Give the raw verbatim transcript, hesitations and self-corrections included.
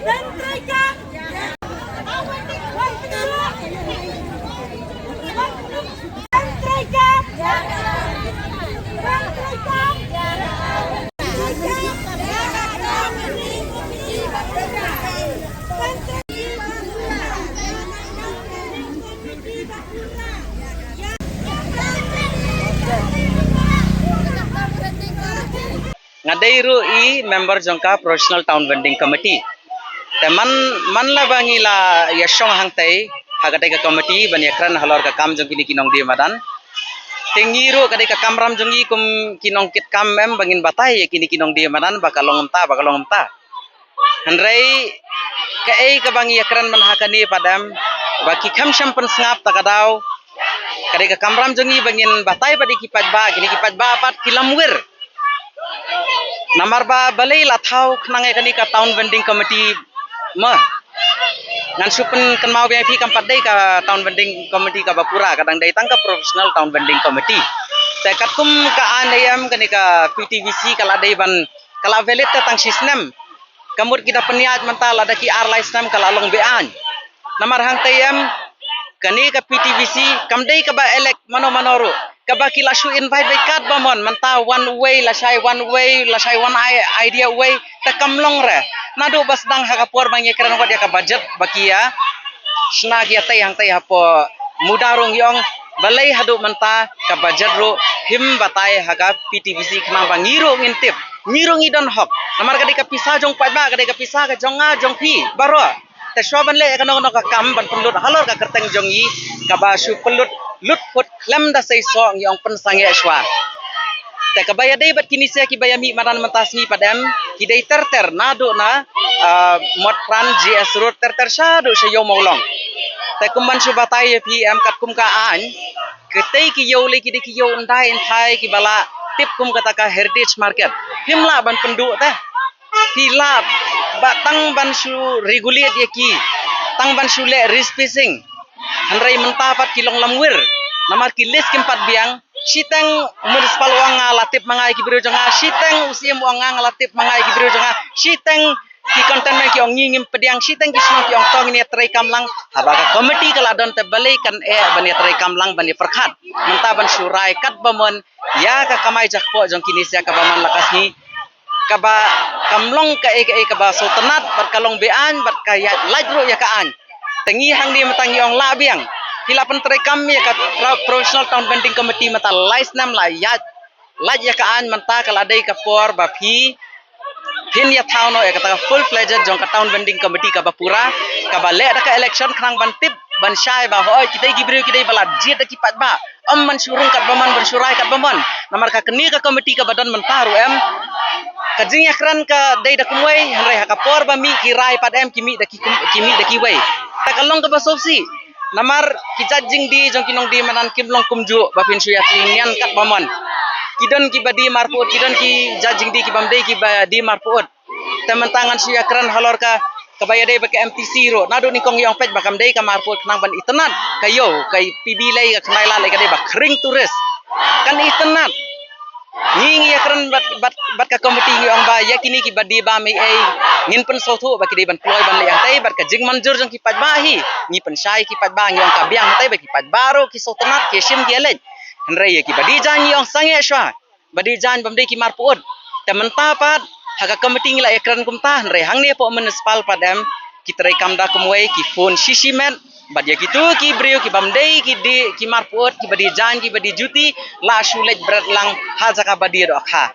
Nga dei ruh i member jong ka Professional Town Vending Committee. Te man, man la ba ngi la ïa shong hangtei ha katei ka committee ban ïa kren halor ka kam jong kine ki nongdie madan. Te ngi ruh ka dei ka kamram jong ngi kum ki nongkit kam em ba ngin batai ïa kine ki nongdie madan ba ka long kumta, ba ka long kumta. Hynrei kaei kaba ngi ïa kren man ha kane pat em ba ki kham shym pynsngap ta ka daw. Ka dei ka kamram jong ngi ba ngin batai pat ïa ki paidbah, kine ki paidbah pat ki lamwir. Namar ba balei la thaw khnang ïa kane ka town vending committee ma. Ngan shu pynkynmaw biang ïa phi, kam pat dei ka town vending committee kaba pura, ka dang dei tang ka professional town vending committee. Te katkum ka aiñ em kane ka P T V C ka la dei ban, ka la valid te tang shi snem. Ka mut ki da pynïaid mynta lada ki ar lai snem ka la long be-aiñ. Namar hangtei em kane ka P T V C kam dei kaba elect mano mano ruh, kaba ki la shu invite beit katba mon, mynta wan uwei lashai wan uwei lashai wan ai, idea uwei, te kam long re. Naduh ba sdang ha ka por ba ngi kren wat ïa ka budget ba ki ïa shna ki ïa tei hangtei hapoh muda ruh ngi ong balei haduh mynta ka budget ruh phim batai ha ka P T V C khnang ba ngi ruh ngin tip, ngi ruh ngi don hok. Namar ka dei ka pisa jong paidbah, ka dei ka pisa ka jong nga jong phi baroh. Te shuwa ban leh ïa kano kano ka kam ban pynlut halor ka kyrteng jong ngi, kaba shu pynlut lut phut khlem da seisoh ngi ong pynsangeh shuwa. Te kaba ïadei bad kine sia kiba ïa mih madan mynta sngi pat em, ki dei ter ter naduh na, ah, Motphran, G S Road, ter ter shaduh sha Ïew Mawlong. Te kum ban shu batai ïa phi em katkum ka aiñ, kitei ki ïew lei ki dei ki ïew ym dei ym thai kiba la tip kum kata ka heritage market. Phim lah ban pynduh te. Phi lah ba tang ban shu regulate ïa ki, tang ban shu leh respacing. Hynrei mynta pat ki long lamwir. Namar ki list kim pat biang. Shiteng municipal u ong nga la tip ma nga ïa ki briew jong nga. Shiteng u Syiem u ong nga la tip ma nga ïa ki briew jong nga. Shiteng ki containment ki ong ngi ngim pdiang. Shiteng ki shnong ki ong to ngin ïa trei kam lang. Haba ka committee ka la don te balei kan eh ban ïa trei kam lang ban ïa pyrkhat. Mynta ban shu rai katba mon ïa ka kamai jakpoh jong kine sia kaba man la ka sngi. Kaba kam long kaei kaei kaba sngewtynnat bad ka long be-aiñ bad ka ïa lait ruh ïa ka aiñ. Te ngi hangne mynta ngi ong lah biang. Phi la pyntrei kam ïa ka pro-, professional town vending committee mynta lai snem la ïa lait ïa ka aiñ, mynta ka la dei ka por ba phi phin ïa thaw noh ïa kata ka full fledged jong ka town vending committee kaba pura, kaba leh da ka election khnang ban tip ban shai ba hoi kitei ki briew ki dei ba la jied da ki paidbah. Ym ban shu rung katba mon, ban shu rai katba mon. Namar ka kane ka committee kaba don mynta ruh em, ka jingïakren ka dei da kumwei, hynrei ha ka por ba mih ki rai pat em ki mih da ki kum-, ki mih da kiwei. Te ka long kaba sngewsih. Namar ki jait jingdie jong ki nongdie madan kim long kumjuh ba phin shu ïa thngan katba mon. Ki don kiba die marput, ki don ki jait jingdie kibym dei kiba die marput. Te mynta ngan shu ïakren halor ka, kaba ïadei bad ka M T C ruh. Naduh nyngkong ngi ong peit ba kam dei ka marput khnang ban itynnad ka ïew, ka P B lei, ka khnai lad lei, ka dei ba khring tourist. Kan itynnad. Ngi ngi ïakren bad, bad, bad ka committee ngi ong ba ïa kine kiba die bam ei ei ngin pynsngewthuh ba ki dei ban kloi ban leh hangtei bad ka jingmynjur jong ki paidbah hi. Ngi pynshai ki paidbah ngi ong ka biang hangtei ba ki paidbah ruh ki sngewtynnad ki shim ki leit. Hynrei ïa kiba die jaiñ ngi ong sangeh shuwa. Ba die jaiñ bym dei ki marput. Te mynta pat ha ka committee ngi la ïakren kumta, hynrei hangne hapoh municipal pat em ki trei kam da kumwei, ki phone shi shi met. Bad ïa kito ki briew kibym dei ki die ki marput, kiba die jaiñ, kiba die juti, la shu leit bret lang ha jaka ba die dohkha.